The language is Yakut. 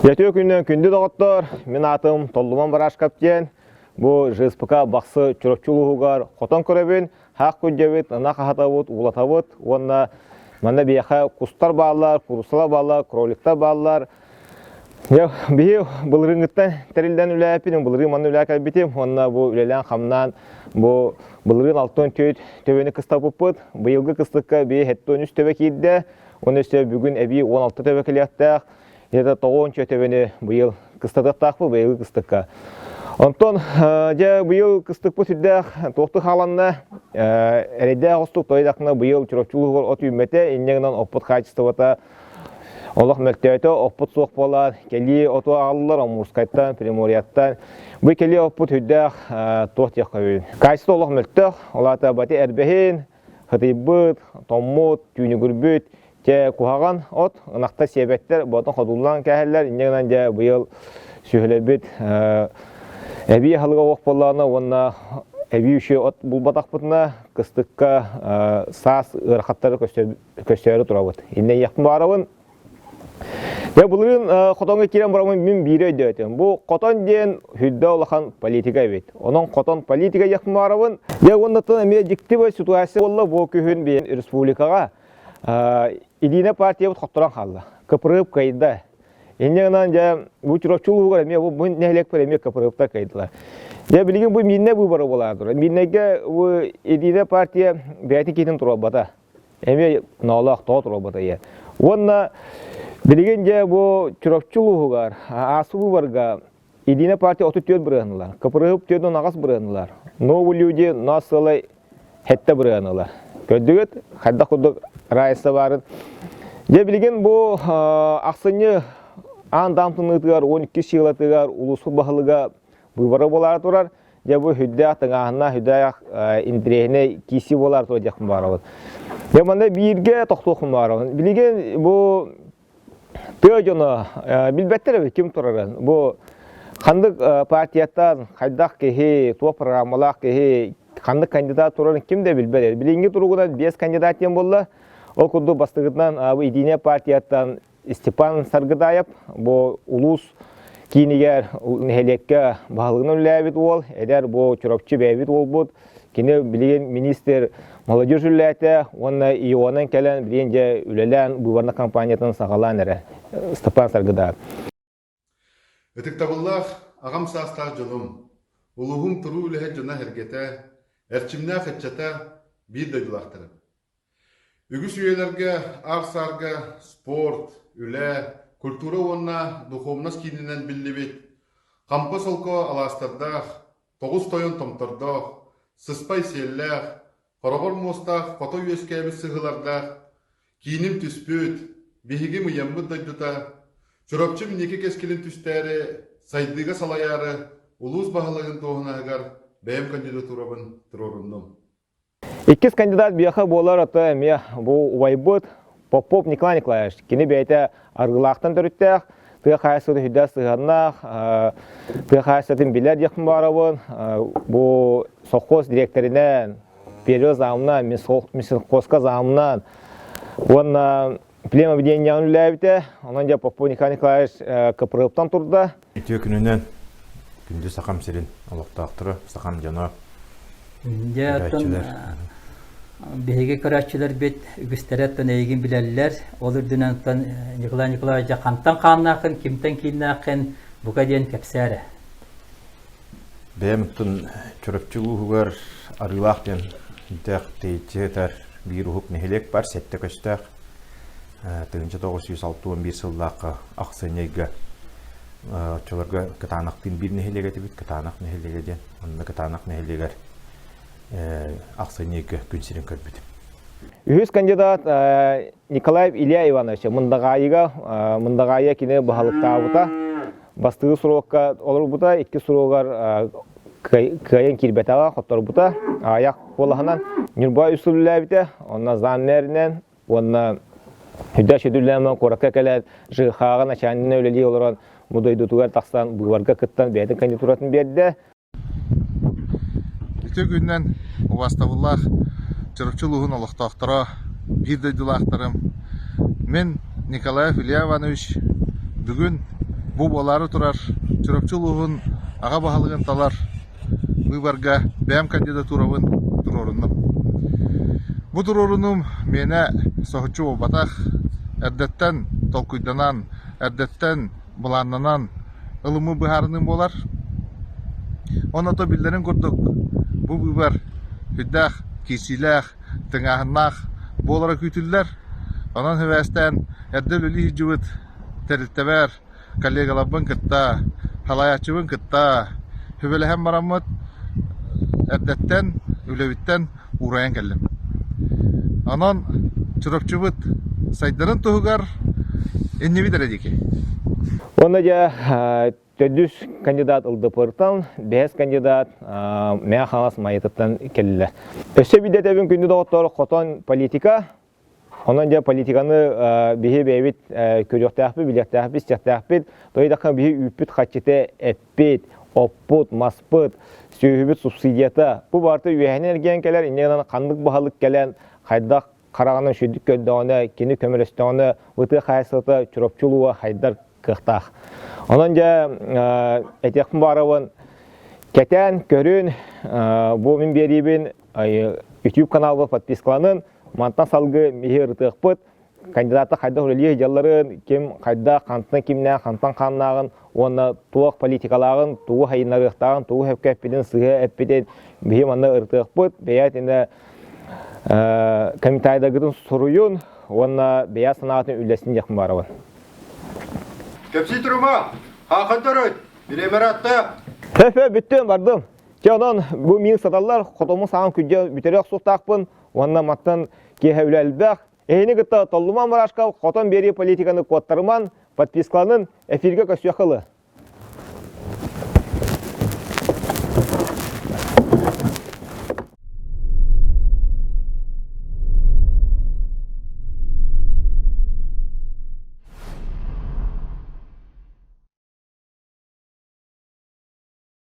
Үтүө күнүнэн күндү доҕоттор, мин аатым Толлуман Барашков диэн. Бу ЖСПК Бахсы Чурапчы улууһугар хотон көрөбүн, хаах күрдьэбит, ынах аһатабыт, уулатабыт уонна манна биһиэхэ кустар бааллар, куруссалар бааллар, кроликтар бааллар. Биһи былырыыҥҥыттан тэриллэн үлээппин, былырыын манна үлээ кэлбитим уонна бу үлэлээн-хамнаан бу былырыын 64 төбөнү кыстаппыппыт. Быйылгы кыстыкка биһи 73 төбө киирдэ. Уонна өссө бүгүн эбии 16 төбө кэлиэхтээх. Где-то 90 төбөнү быйыл кыстатыахтаахпыт быйылгы кыстыкка. Онтон дьэ быйыл кыстыкпыт сүрдээх туохтук хааланна. Эрэйдээх остук тойдахна быйыл Чурапчы улууһугар от үүммэтэ, инньэ гынан оппут хаачыстыбата олох мөлтөөтө, оппут суох буолан кэлии оту аҕаллылар Амурскайтан, Приморьяттан. Бу кэлии оппут сүрдээх туох диэххэ Качество олох мөлтөх, ол аата бати эрбэһин, Хытыйбыт, томмут, түүнүгүрбүт, дьэ куһаҕан от, ынахта сиэбэттэр, ботон ходуллан кээһэллэр, инньэ гынан дьэ быйыл сүһүлэрбит эбии аһылыга уох буоллаҕына уонна эбии үчүгэй от булбатахпытына кыстыкка саас ыарахаттары көстөөрү турабыт. Иннэ иэхпин баарабын. Дьэ былырыын хотоҥҥо киирэн бараммын мин биири өйдөөтүм. Бу хотон диэн сүрдэ улахан политика эбит. Онон хотон политика диэхпин баарабын. Дьэ уоннаттан эмиэ дьикти ситуация буолла бу күһүн биһиги республикаҕа Единая партиябыт хотторон хаалла. КПРФ кыайда. Инньэ гынан дьэ бу Чурапчы улууһугар эмиэ бу нэһилиэкпэр эмиэ КПРФтар кыайдылар. Дьэ билигин бу Мииннэ быыбара буолаары турар. Мииннэйгэ бу Единая партия бэйэтин киһитин туруорбата. Эмиэ ноолоох тоҕо туруорбата ийэ. Уонна билигин дьэ бу Чурапчы улууһугар ааспыт быыбарга Единая партия 34 бырыһыан ылар, КПРФ 48 бырыһыан ылар, Новые люди нас сыалай 7 бырыһыан ылар. Көрдүгүт, хайдах курдук разница баарын. Дьэ билигин бу ахсынньы аан даам тымныытыгар 12 сыалатыгар улууспут баһылыга быыбара буолаары турар. Дьэ бу сүрдээх тыҥааһыннаах, сүрдээх интэриэһинэй киирсии буолар туо диэхпин баҕарабын. Дьэ манна бииргэ тохтуохпун баҕарабын. Билигин бу тыа дьоно билбэттэр эбит ким турарын. Бу ханнык партияттан хайдах киһи, туох программалаах киһи, ханнык кандидат турарын ким да билбэт. Билиҥҥи туругунан биэс кандидат диэн буолла. Ол курдук бастакытынан бу Единая партияттан Степан Саргыдаев бу улуус киинигэр нэһилиэккэ баһылыгынан үлэлээбит уол, эдэр бу Чурапчы бэйэбит уолбут. Кини билигин министр молодежь үлэлээтэ уонна ИО-нан кэлэн билигин дьэ үлэлээн быыбарна компаниятын саҕалаан эрэ Степан Саргыдаев. Ытыктабыллаах аҕам саастаах дьонум, улууһум туруу үлэһит дьоно-сэргэтэ, эрчимнээх ыччата, биир дойдулаахтарым. Үгүс үйэлэргэ аар-саарга спорт, үлэ, культура уонна духуобунас киининэн биллибит Хампа солко алаастардаах, тоҕус тойон томтордоох, сыспай сиэллээх, хороҕор муостаах хото үөскээбит сыһыылардаах кииним түспүт, биһиги мыйаммыт дойдута Чурапчы инники кэскилин түстээри, сайдыыга салайаары улуус баһылыгын дуоһунаһыгар бэйэм кандидатурабын туруоруннум. Иккис кандидат биэхэ буолар ата эмиэ бу убайбыт Попов Николай Николаевич. Кини бэйэтэ Аргылаахтан төрүттээх, тыа хаһаайыстыбатын сүрдээх сыһыаннаах, тыа хаһаайыстыбатын билэр диэхпин баҕарабын. Бу совхоз дириэктэринэн, первый замынан, минсельхозка замынан уонна племобъединениеҕын үлэлээбитэ. Онон дьэ Попов Николай Николаевич КПРФ-тан турда. Үтүө күнүнэн күндү Сахам сирин олохтоохторо, сахам дьоно, Дьэ, оттон көрөөччүлэр. биһиги көрөөччүлэрбит үгүстэрэ оттон эйигин билэллэр. Ол үрдүнэн оттон Николай Николаевич дьэ хантан хааннааххын, кимтэн кииннээххин бука диэн кэпсээ эрэ. Бэйэм оттон Чурапчы улууһугар Арыылаах диэн дээх тэйиччи сытар биир уһук нэһилиэк бар, сэттэ көстөөх. 1961 сыллаахха ахсынньы ыйга оччолорго Кытаанахтыын биир нэһилиэк этибит, Кытаанах нэһилиэгэ диэн. Онно Кытаанах нэһилиэгэр ахсынньы ыйга күн сирин көрбүтүм. Үһүс кандидат Николаев Илья Иванович Мындаҕаайыга Мындаҕаайа кини баһылыктаабыта. Бастакы срокка олорбута, икки срогар кыайан киирбэтэҕэ, хотторбута. Аҕыйах куолаһынан Ньурба үс сыл үлэлээбитэ, онно заммеринэн уонна Үрдэ сүдүлээмэн куоракка кэлээт ЖХ-ҕа начальнигынан үлэлии олорон бу дойдутугар тахсан быыбарга кыттан бэйэтин кандидатуратын биэрдэ. Үтүө күнүнэн убаастабыллаах Чурапчы улууһун олохтоохторо, биир дойдулаахтарым, мин Николаев Илья Иванович бүгүн Бу буолаары турар Чурапчы улууһун аҕа баһылыгын талар быыбарга бэйэм кандидатурабын туруоруннум. Бу туруорунуум миэнэ соһуччу буолбатах, эрдэттэн толкуйданан, эрдэттэн былааннанан ылыммыт быһаарыныым буолар. Онно биллэрин курдук, бу быыбар сүрдээх киирсиилээх, тыҥааһыннаах буолара күүтүллэр. Онон сибээстээн эрдэ үлэлии сылдьыбыт тэрилтэбэр коллегаларбын кытта, салайааччыбын кытта сүбэлэһэн бараммыт эрдэттэн үлэбиттэн уурайан кэллим. Онон Чурапчыбыт сайдарын туһугар иннибит эрэ диэки. Уонна дьэ төрдүс кандидат ЛДПРтан, бэһис кандидат Мэҥэ Хаҥалас Майатыттан кэллилэр. Өссө биирдэ күндү доҕоттор, хотон политика Онон дьэ политиканы биһи бэйэбит көрүөхтээхпит, билиэхтээхпит, истиэхтээхпит. Тоҕо биһи үүппүт хаччыта эппит, оппут, маспыт, сүөһүбүт субсидията. Бу барыта үөһэнэн эргийэн кэлэр, инньэ гынан ханнык баһылык кэлэн, хайдах хараҕынан сүрдүк көрдөҕүнэ, кини көмөлөстөҕүнэ, ытыа хаһаайыстыбата Чурапчы улууһа хайдар кыахтаах. Онон дьэ этиэхпин баҕарабын, кэтээн, көрүн, бу мин биэриибин YouTube каналга подпискаланын, Мантан салгыы биһи ырытыахпыт, кандидаттар хайдах үлэлии сылдьалларын, ким хайдах, хантан кимнээх, хантан хааннааҕын уонна туох политикалааҕын, тугу хайыннарыахтааҕын, тугу сөпкө эппитин, сыыһа эппитин биһи манна ырытыахпыт. Бэйэ итиннэ комментарийдаргытын суруйун уонна бэйэ санаатын үллэстин диэхпин баарабын. Кэпсии турума, хаахын төрөт, бириэмэр атта. Хөп-хөп, бүттүм, бардым. Чэ, онон бу миин саталлар, хотому саҕан күдьэ бүтэрэ охсуохтаахпын уонна мантан киэһэ үлэ элбэх. Эһини кытта Толлуман Барашков хотон биэрии политиканы куоттарыман, подпискаланын, эфиргэ көсүөххэ ылы.